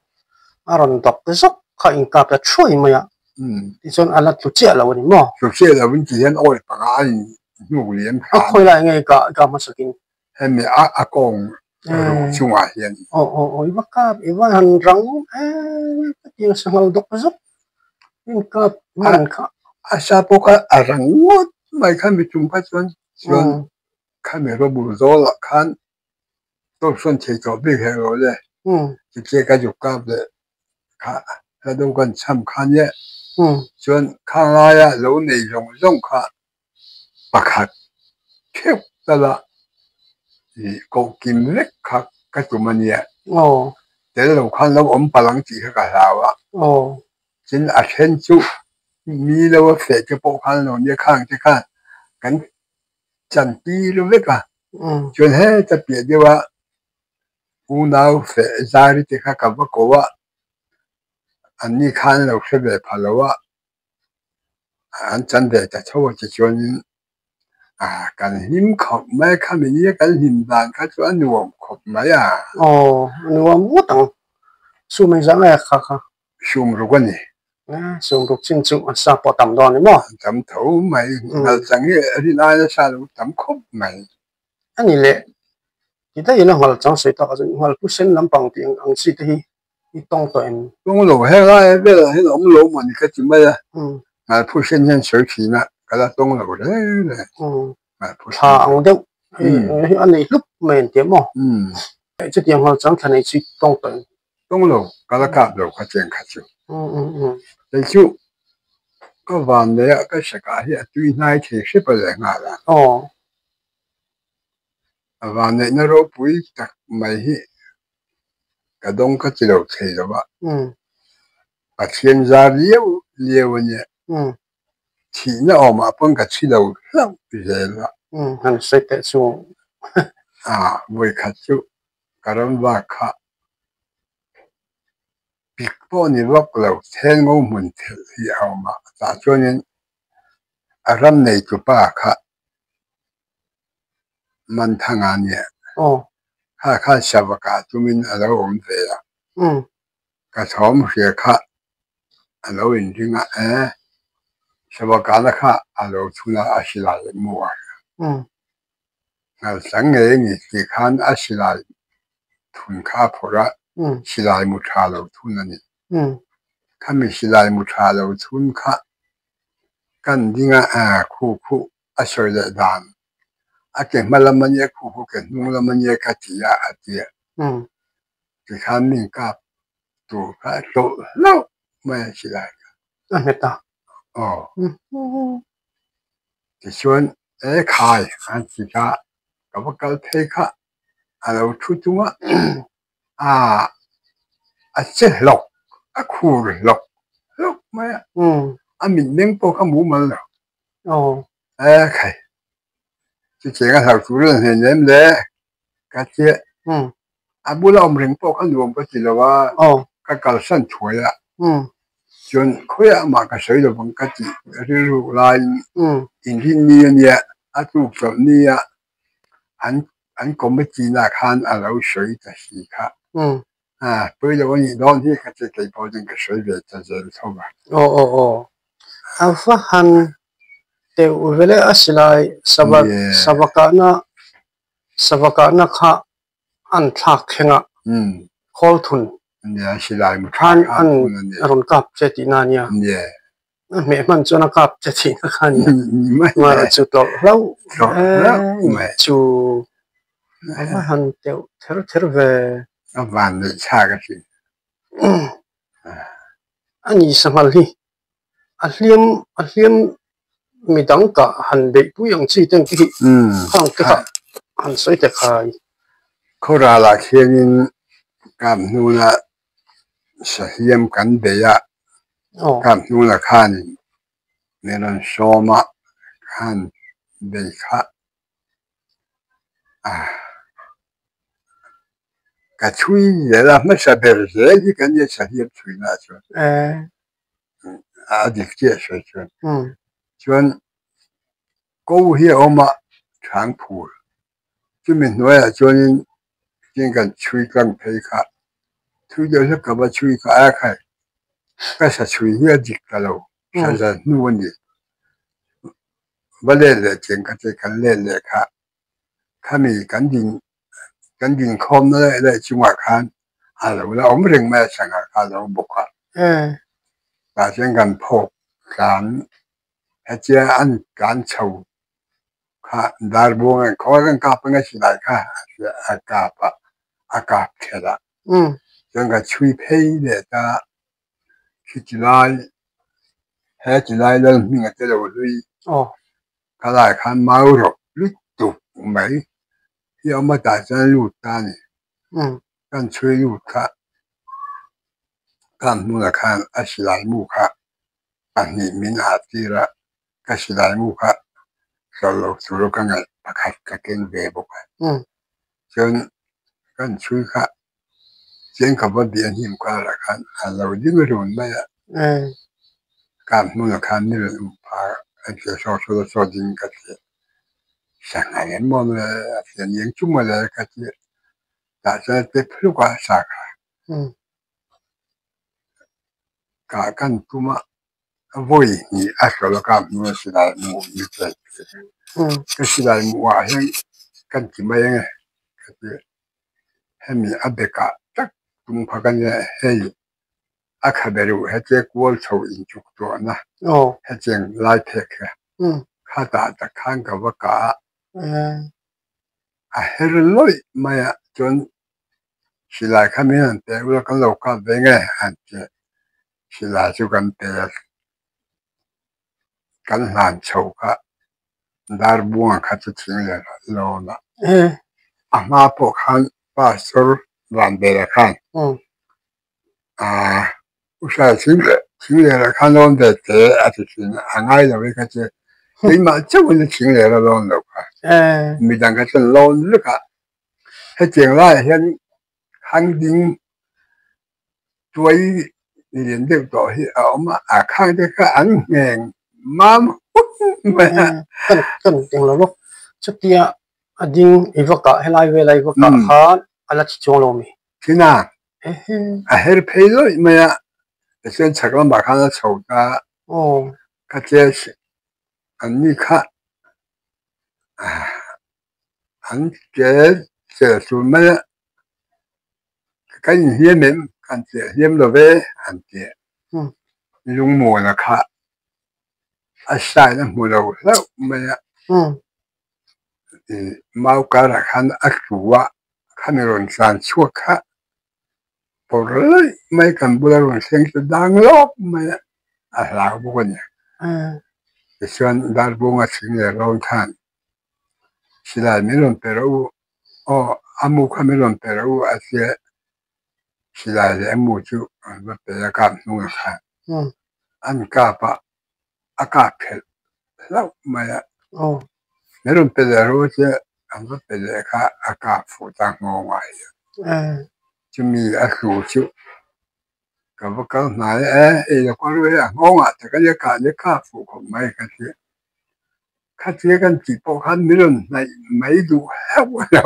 a rawn dawk zawk kha in kap ta thuai mai a tichuan a la tlu chiah lo a ni maw? Tlu chiah lo in ti hian awi panga a in hnuk liam khan. A khawi lai nge i kah i kah hmasa kin? Hemi a a kawng ruh chungah hian. Aw aw aw i va kap i va han rang em ka ti ang sanghal dawk zawk in kap hman kha. A sa pawh kha a rang ngawt mai kha mi tum kha chuan chuan khami rawbul zawlah khan tawp sawn thei tawh bik hek lo le tiche ka zuk kap leh kha hla deuh kan cham kha nia chuan khang laia lo nei zawng zawng kha pakhat theuh tala ih koh kim vek kha ka tum a nia tel lo khan lo awm palh ang tih kha ka hlau a tin a then chu mi lo a feh te pawh khan lo nia khang te khan kan chan tir vek a chuan heta piah deuh a unau feh zari te kha ka va ko a. Anni khan lo hre ve pha lo a, an chan ve ta tho a tichuanin kan hlim khawp mai a, khami nia kan hlim dan kha chu a nuam khawp mai a. Aw, a nuam ngawt ang. Sum engzah nge kha kha? Sum ruk a ni. Sum ruk chin chu an sa pawh a tam dawn a ni maw? A tam tho mai. Ngalchang hi rin aia sa lo tam khawp mai. A ni leh, ti daih ila nghal chang sawi tak ah chuan nghal pu sen lampang tih ang chi te hi i tawng tawh em? Tawng lo, helai velah hian a awm lo maw ni ka ti mai a, nghal phu sen hian sawi thin a, ka la tawng lo reng reng. Nghal phu sen Thla ang deuh hei a nei hlup mai an ti a maw? Chutiang nghal chang thla nei chi tawng tawh em? Tawng lo, ka la kap lo kha cheng kha chu. Kei chu ka van nei a ka hre kah hi a tui hnai thei hrep a leh nghal a. A van neihna ropui tak mai hi ka dawng ka ti lo thei lo a. Pathian zar liau liau a nia. Thihna awmah pawn ka thi lo hlauh zel a. Han sawi teh chu. Vawikhat chu ka ram vak kha pik pawh ni vak lo thengo hmun thelh hi a awm a, tah chuanin a ram neitu pa kha Manthanga nia kha kha Savakah tumin a lo awm ve a, ka thawm hria kha a lo inring a, e Savakahna kha a lo thun a, a silai mu a. Ngalchang ngei a ni tih khan a silai thun kha a phawrh a, silai mu tha lo thun a ni. Khami silai mu tha lo thun kha kan ding a, khu khu a sawi leh dan a ke hma lam a nia, khu khu ke hnung lam a nia ka ti a, a ti a. Tikhan min kap tur kha a tlawh hlauh mai a silai kha. A nghet a. Aw. Tichuan e khai an ti kha ka va kal phei kha a lo thu tung a, a a che hlawk a khur hlawk hlawk mai a, a mitmeng pawh kha mumal lo. E khai chutiang a hlauh tur a hnen em le ka tia a bula awm reng pawh kha nuam ka ti lo a, ka kalsan thuai a. Chuan khawiah mah ka sawi lovang ka tih rilru laiin inrin ni a nia, a tluk chawlh ni a an an committee na khan a lo sawi ta si kha. Pawi lo a nih dawn hi ka ti kei pawh chuan ka sawi ve ta zel tho a. Aw aw aw. A va han teuh ve le a silai sava sava kahna sava kahna kha an thlak thleng a, khawl thun khan an rawn kap che tihna a nia. A hmeh hman chuan a kap che tihna kha a nia. Mahse chu tlawrh hlauh chu a va han teuh ther ther ve. A van neih thlak a thin. A ni sanghal hi a hliam a hliam midang kah han beihpui ang chi te ang te hi khang te kha han sawi ta khai. Khawralah khianin kap hnuna sahliam kan bei a, kap hnuna khanin min rawn sawm a, khan bei kha Ka chhui zel a, hmasa ber zel hi kan nia sahliam chhuina ah chuan a dik chiah sawi chuan. Chuan ko hi a awm a, chhang phur. Chumi hnuaiah chuanin tin kan chhui tlang phei kha, thui deuh hlek ka va chhui kha a khai ka sa chhui hi a dik ta lo, sa zan hnu a ni. Va let leh cheng ka ti kan let leh kha khami kan din kan din khawmna leh leh chungah khan a lo la awm reng mai a sangha kha a lo bawk a tah chuan kan phawk tlan hetia an tlan chho kha dar buang an khaw a kan kap anga silai kha a kap a a kap thelh a chuan ka chhui phei leh ta. Khiti lai he ti lai lal hming a te lo hlui kha lai khan mau rawh lutuk mai hi a awm a tah chuan lut ta a ni. Kan chhui lut kha kan hmunah khan a silai mu kha pahnih min ah tir a, ka silai mu kha hlawh lo tur ka ngaih pakhat ka keng ve bawk a. Chuan kan chhui kha. Chian ka va bian hnim karah khan a lo ding run mai a. Kar hmunah khan ni rawn um pha a ti a, saw saw saw ding ka ti a. Sangha em maw le a ti a, niang chu maw le ka ti a. Tah chuan a tep hluk a sa kha. Kah kan tum a, vawi hnih a hlawlh a kar hmun a silai hmuh ni thei. Ka silai hmuh ah hian kan ti mai ange ka ti a. Hemi a bekah tak tum kha ka nia hei a khabe reuh hetia kual chho inchuk tuahna hetiang lai phek kha khatah tak khan ka va kah a, a her lawih mai a chuan silai kha min han pe ula kan lo kap ve nge han ti a, silai chu kan pe a, kan hlan chho kha dar buanga kha chu thing leh lawn a, a hma pawh khan pastor Vanbela khan aaa u hrai thing leh thing leh lah khan lawn ve teh a ti thin a, a ngai lo e kha chu keimah chauhin a thing leh la lawn lo kha midang kha chuan lawn vek a, hetiang laiah hian hang ding tuai lian deuh tawh hi a awm a, a khang te kha an ngheng mam hut mai a. Kan kan eng lo bawk chutia a ding i va kah helai vela i va kah khan a la thi chuang lo mi. Thina a her phei lawih mai a, tichuan chhak lamah khan a chho ta a, ka che an ni kha an che che tur mai a, ka inhliam em? Kan che hliam lo ve an ti a, lungmuana kha a sign a hmu lo hlauh mai a. Mau karah khan a tlu a, khami rawn tlan chhuak kha pawr laih mai kan bula rawn thleng chu dang lawk mai a, a hlau bawk a ni. Tichuan Darbuanga thing leh rawn khan silai min rawn pe rawh u, aw a mu kha min rawn pe rawh u a tia silai leh a mu chu an va pe a kap hnungah khan an kap a. a kap phelh hlauh mai a, min rawn pe leh rawh che an va pe leh kha a kap fuh ta nghawng ah hian chumi a hlu chu ka va kal hnai e hei lo kal rawh hei a nghawng ah tak ania kah ania kap fuh khawp mai ka ti a, khatia kan tih pawh khan min rawn hnaih mai duh hlauh a lo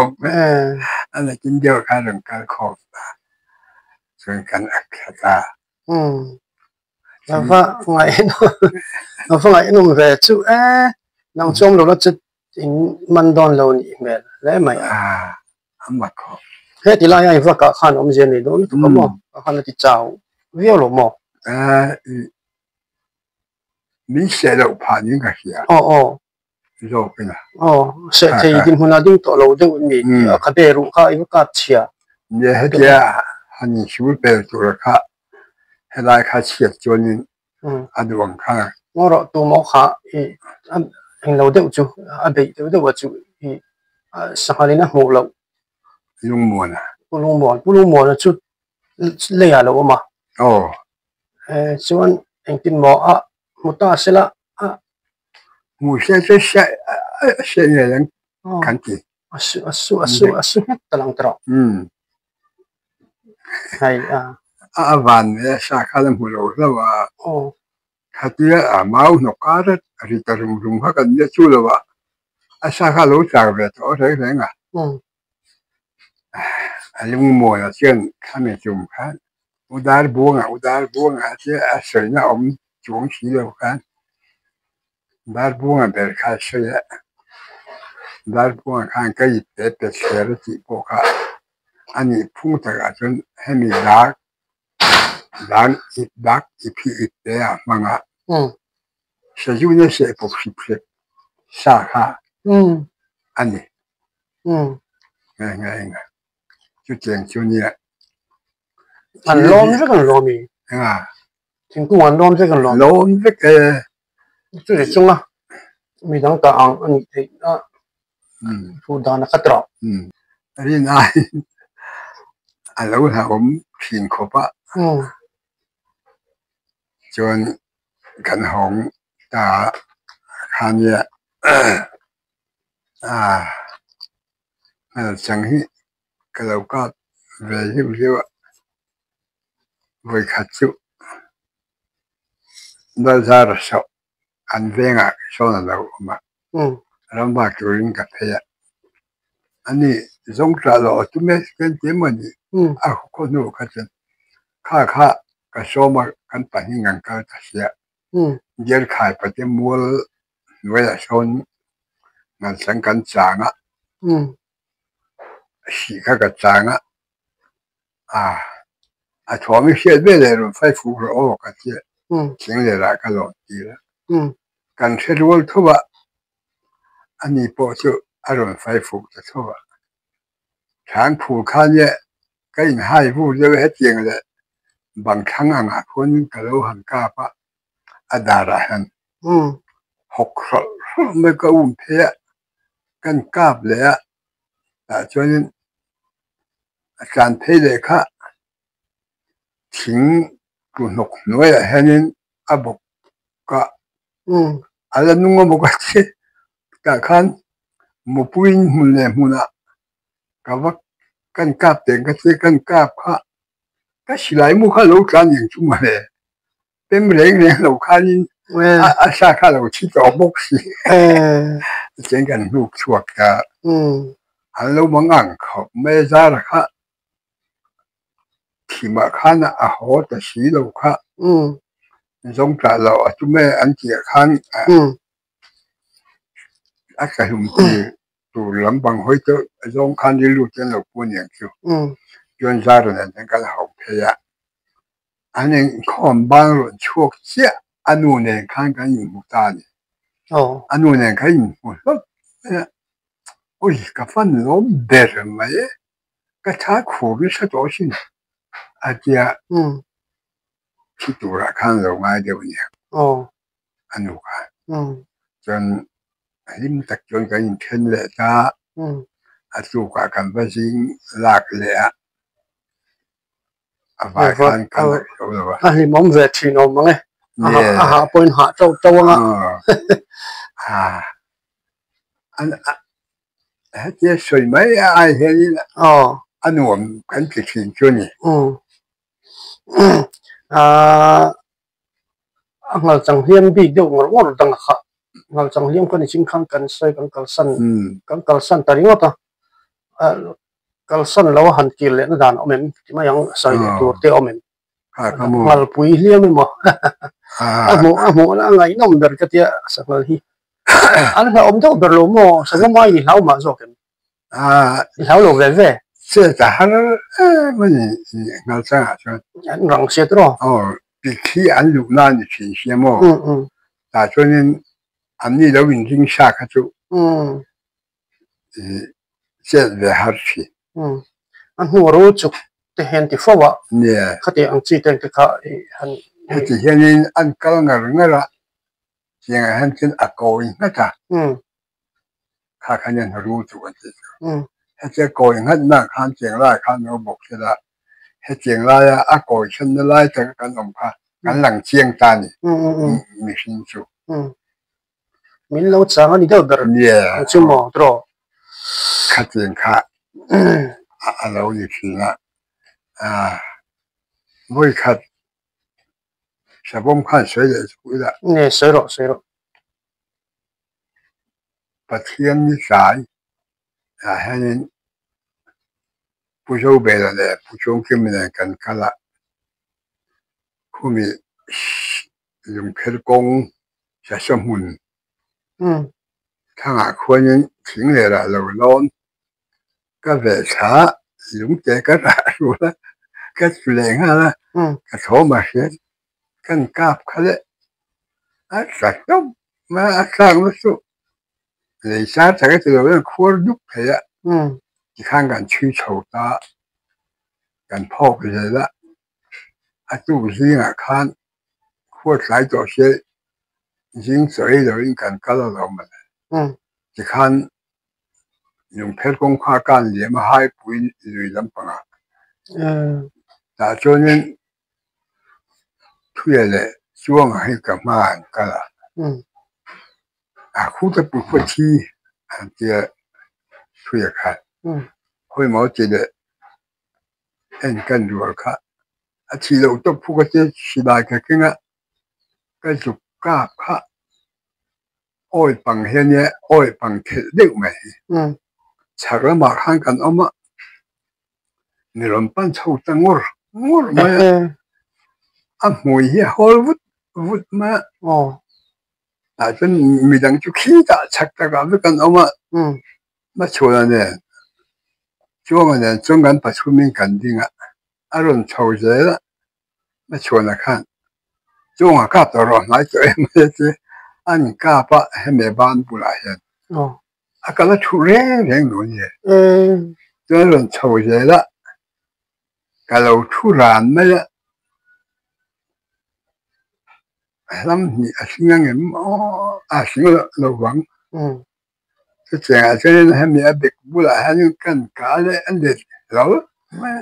a nakin deuh khan rawn kal khawm ta chuan kan ak thla ta. Lova ngaih lova ngaihnawm ve chu e nang chuan lo la chu in man dawn lo nih hmel hle mai a a mak khawp he ti lai a i vak ah khan awmzia nei dawn lutuk a maw a khan a ti chau viau lo maw min seh loh phah niin ka hria aw aw zawk ila aw seh thei dinhmun ah ding tawh lo deuh a ni a khabe ruh kha i va kap chhia nia hetia han insul pel tur kha helai kha chhiat chuanin a duh ang kha ngaw rawh tu maw kha i englo deuh chu a beih deuh deuh a chu i sanghalin a hmuh loh Lungmuana Pu Lungmuan Pu Lungmuana chu leiah a lo awm a aw chuan engtin maw a hmu ta sela a hmu se chu se se ngei ang kan ti a su a su a su a su nghet ta lang tawh hei a a van ve sa kha la hmu lo hlauh a khatia a mau hnawk kar a ri ta rum rum kha kan nia chu lo a a sa kha a lo char ve tawh reng reng a a lungmuana chuan khami tum khan u dar buanga u dar buanga a tia a sawina awm chuang si lo khan dar buanga ber kha a sawi a dar buanga khan ka ip pe pe thler a tih pawh kha a nih phung takah chuan hemi dak dan ip dak ip hi ip te ah hmang a sazuna seh pawp hrip hrep sa kha a ni nghe nghe enga chutiang chu nia an lawm vek an lawm i enga thingkung an lawm vek an lawm lawm vek e chuti chunga midang ta ang a nih theih a thu dan a khat rawh rin aiin a lo hlauhawm thin khawp a chuan kan hawng ta kha nia a hmel chang hi ka lo kap ve hliu hliu a. Vawikhat chu Lalzara sawh an vengah sawn a lo awm a, ramva turin ka phei a. Ani zawng tah loh a tum e, ken ti emaw ni? A khaw hnu kha chuan kha kha ka sawm a, kan pahnih an kal ta sia. Dialkhai pate mual hnuaiah sawn ngalchang kan chang a, hrih kha ka chang a, a thuam i hriat ve leh rawn fai fuk rawh aw ka ti a, thing leh lah ka lawm tir a. Kan hre rual tho a, ani pawh chu a rawn fai fuk ta tho a. Thlan phur kha nia ka inhai vur deuh a hetiang leh bang thlang angah khuanin ka lo han kap a, a darah hian hawk hrawlh hrawlh mai ka um phei a, kan kap leh a, tah chuanin a tlan phei leh kha thing tu hnawk hnuaiah hianin a bawk a, a la nung a bawk a che tah khan mupuiin hmun leh hmunah ka va kan kap teng ka che kan kap kha ka silai mu kha lo tlan eng chu mawle pem reng reng lo khanin a sa kha lo thi tawh bawk si tichuan kan hnuk chhuak ta an lo mang ang khawp mai a zara kha thimah khan a haw ta si lo kha zawng tah loh a tum e an tih ah khan a tlahlum tur tur lampang hawi te zawng khan rilru te an lo pu aniang chu chuan zara nen hian kan hau phei a an inkhawm bang rawn chhuak chiah a nu nen khan kan inhmu ta a ni a nu nen khan inhmu hlawt mai a ui ka fan lawm ber mai e ka tha khur nasa tawh asin a tia thi turah khan lo ngai deuh aniang. A nu kha chuan hlim tak chuan kan inthen leh ta a tlukah kan va zing lak leh a a vai khan kan la hlo lo a. A hlimawm ve thin awm ang e, a hah pawhin hah teuh teuh ang a. Hetia sawi mai ai hianin a nuam kan ti thin chu a ni. A nghal chang hliam bik deuh ngawr ngawr dang a khah. Nghal chang hliam kha nichin khan kan sawi kan kalsan kan kalsan ta ringawt a, kalsan lo a han kir lehna dan a awm em ti mai ang sawi leh tur te a awm em. Nghalpui hliam emaw a hmuh a hmuh a ngaihnawm ber ka tia sanghal hi. An hlauhawm deuh ber lo maw sangha mai i hlau mah zawk em? I hlau lo ve ve. Chet a har em a ni nghal changah chuan. An rang siat rawh. Aw pikhi an luh na a ni thin sia maw. Tah chuanin anni lo inring sa kha chu chet ve har thin. A hnu ro chuk te hian ti fo a. Nia. Khati ang chi te kha han. Heti hianin an kal ngar ngar a, tiangah hian chuan a kawi nghat a. Kha khan hian ru chu kan tih chu. Hetia kawi nghat nak khan cheng lai khan lo bawk se la, hetiang laia a kawi chhanna lai taka kan awm kha kan lang chiang ta a ni mihring chu. Min lo chang a ni deuh ber ang chu maw tiraw? Khatiang kha a lo ni thin a, vawi khat savawm khan sawi leh zuk ila. Nge sawi rawh sawi rawh. Pathian ni tlai ah hianin Pu Zobela leh Pu Chungkima nen kan kal a, khumi lungpher kawng sasa hmun thangah khuanin thing leh rah lo lawn ka veh thla a, lungte ka rah rual a, ka tlu leh nghal a, ka thawm a hriat kan kap kha leh a tla hlawm mai a, a tlak na chu lei sar tak a ti lo hian khuar dup thei a, tikhan kan chhui chho ta a, kan phawk zel a, a tuk zingah khan khuar tlai tawh se zing chaw ei loin kan kal alawm mawle, tikhan lungpher kawngkhar kan liam a haipui lui lampangah tah chuanin Thuia leh Chuanga hi ka hma an kal a, a khuta pui khaw thi an tia Thuia khan hawi maw ti leh en kan rual kha. A thih loh tawp phu ka tia silai ka keng a, ka zuk kap kha awi pang hi a nia, awi pang thelh deuh mai hi. Chhak lamah khan kan awm a, mi rawn pan chho ta ngawr ngawr mai a, a hmui hi a hawl vut vut mai a. Tah chuan midang chu khi tah chhak takah vek an awm a, Hmachhuana nen Chuanga nen chuan kan pathumin kan ding a, a rawn chho zel a, Hmachhuana khan Chuanga kap tawh rawh hnai tawh em mai a ti a an kap a hemi ban bulah hian a kal a thu reng reng lo a ni. Chuan a rawn chho zel a, ka lo thu ran mai a. Hlam hnih a hring angem aw a hring lo vang. Chutiangah chuanin hemi a bek bulah hianin kan kah leh a let lo mai a.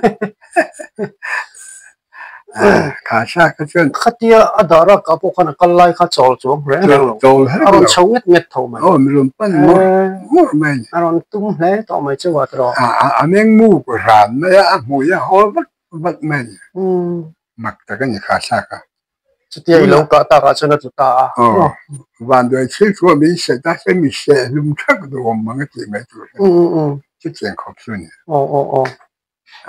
Kha thlak kha chuan. Khatia a dar a kah pawh khan a kal lai kha chawl chuang reng reng lo. Chawl reng lo. A rawn chho nget nget tho mai. Aw mi rawn pan ngawr ngawr mai a ni. A rawn tum hle tawh mai chu a tawh. A meng muk ran mai a, a hmui a hawl vat vat mai a ni. Mak tak a ni kha thlak a. Chutia i lo kah takah chuan a tlu ta a. Aw, vanduai thil chu a min seh ta se mi seh hlum thak duh awm ang a tih mai tur hi chutiang khawp chu a ni. Aw aw aw.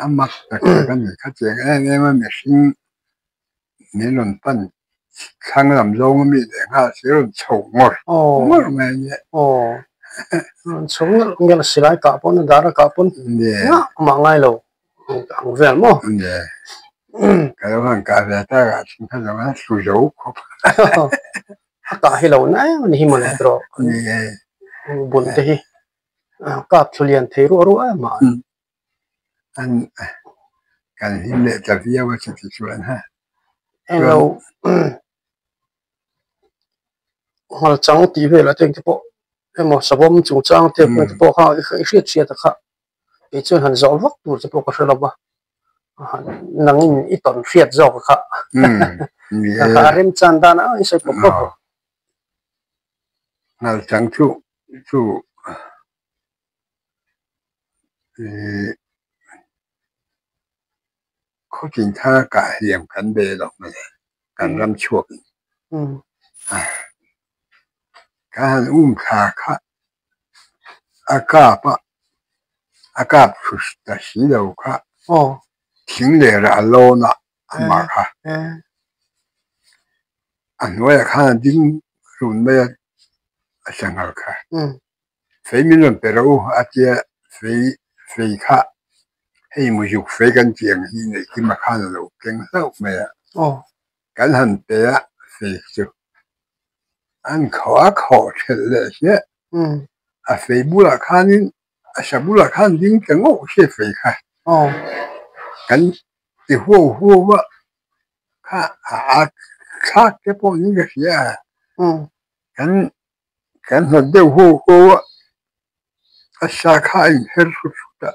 A mak tak tak a ni. Khatiang em em a mihring min rawn pan thlang lam zawng a mi leh nghal si rawn chho ngawr ngawr mai a nia. Aw, rawn chho ngelh ngelh silai kah pawn a dar a kah pawn ngah mah ngai lo. Ang vel maw? Nge. Ka lo han kah ve tak ah chuan kha zawng a hlu zo khawp. A kah hi lo na em a ni hi mawle erawh. Nge. Bun te hi kap thlu lian thei ruah ruah em a. An kan hlim leh ta viau a chuti chuan ha. Englo nghal chang tih velah te engte pawh emaw savawm chungchang te te pawh kha i hriat hriat a kha. Kei chuan han zawh vak tur che pawh ka hre lo va, nangin i tawn hriat zawk kha kha a remchan dan a i sawi pawp pawp rawh. Nghal chang chu chu khawtin thar kah hliam kan be lo mai a, kan ram chhuak in. Ka han um thla kha a kap a, a kap thu ta si lo kha thing lerah a lawn a amah kha a hnuaiah khan a ding run mai a, a sanghal kha. Fei min rawn pe rawh u a tia fei fei kha hei muzuk fei kan tih ang hi neih kim a khan a lo keng hlauh mai a. Kan han pe a fei chu an khawh a khawh thelh leh hliah. A fei bulah khanin a sa bulah khan ding ta ngawh se fei kha. Kan ti huau huau a kha a thlak te pawh niin ka hria a. Kan Kan hnawt deuh huau huau a, a sa kha a inher hrut hrut a,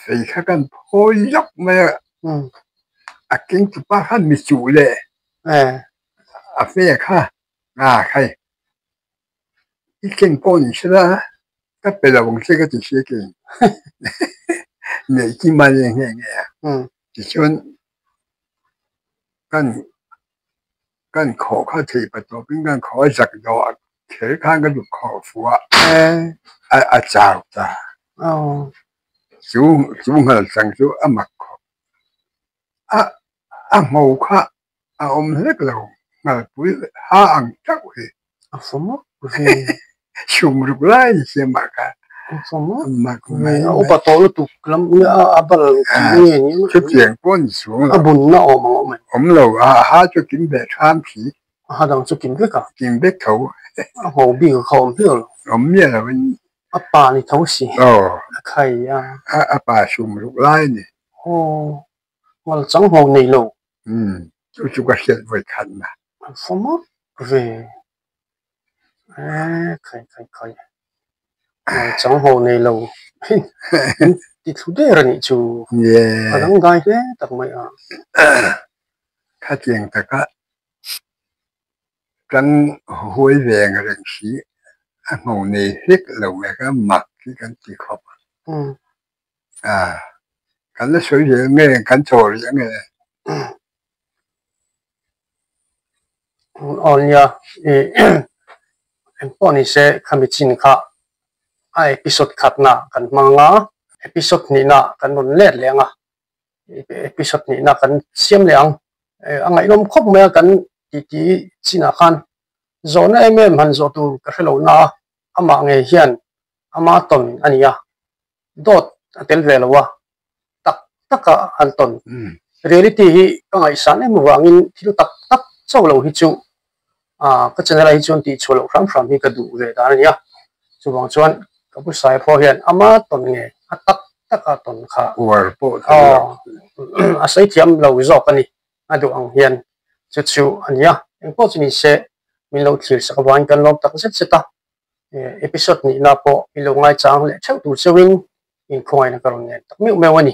fei kha kan phawi lawk mai a, a keng tu pa khan mi chuh leh a fe kha nga khai i ken pawh ni sela ka pe lo ang che ka ti si kei neih ki man e nghe nghe a, tichuan kan. Kan khawh kha thei pa tawpin kan khawh a zak dawh a kher khan ka duh khawh fuh a a chau ta. Chu chu nghal chang chu a mak khawp. A a ngho kha a awm hlek lo nghalpui ha ang chauh hi. A fawm ve. Chhum ruk lai ni sia mah kha. A fawm ve. A upa tawh lutuk lam a bal tih nge ni. Chutiang pawh ni chuang lo. A bunna awm ang awm em? Awm lo. A ha chu kim ve tham si. A ha dang chu kim vek a? Kim vek tho. A ngho bik kha awm miah lo. Awm miah lo in. A pa ni tho si. Aw. A khai a. A pa chhum ruk lai ni. Aw. Ngal chang ngho nei lo. Umm. Chu chu ka hriat vawi khat na. A fawm ve. Eee khai khai khai ngal chang ho nei lo in ti thlu der a nih chu a dangdai hle tak mai a. Khatiang taka kan huai ve ang reng si a ngho nei hlek lo mai kha mak hi kan ti khawp a. Kan la sawi ve ang nge kan chaw rih ang e. Aw nia ih engpawh ni se khami chin kha a episode khatna kan hmang a, episode hnihna kan rawn let leh ang a, episode hnihna kan siam leh ang. A ngaihnawm khawp mai a kan titi chinah khan zawhna em em han zawh tur ka hre lo na a, amah ngei hian ama tawn a ni a, dawt a tel ve lo a, tak taka an tawn. Reality hi ka ngaihsan em avangin thil tak tak chauh lo hi chu ka channel ah hi chuan tihchhuah loh hram hram hi ka duh ve dan a ni a. Chuvang chuan ka pu Saia pawh hian ama tawn nge a tak taka tawn kha Uar pawh thei lo. A sawi thiam lo zawk a ni a duh ang hian chu chu a ni a. Engpawh chu ni se min lo thlir sak avangin kan lawm tak zet zet a. Episode nihna pawh i lo ngaichang leh theuh tur chauhin inkhawngaihna ka rawn nen tak meuh meuh a ni.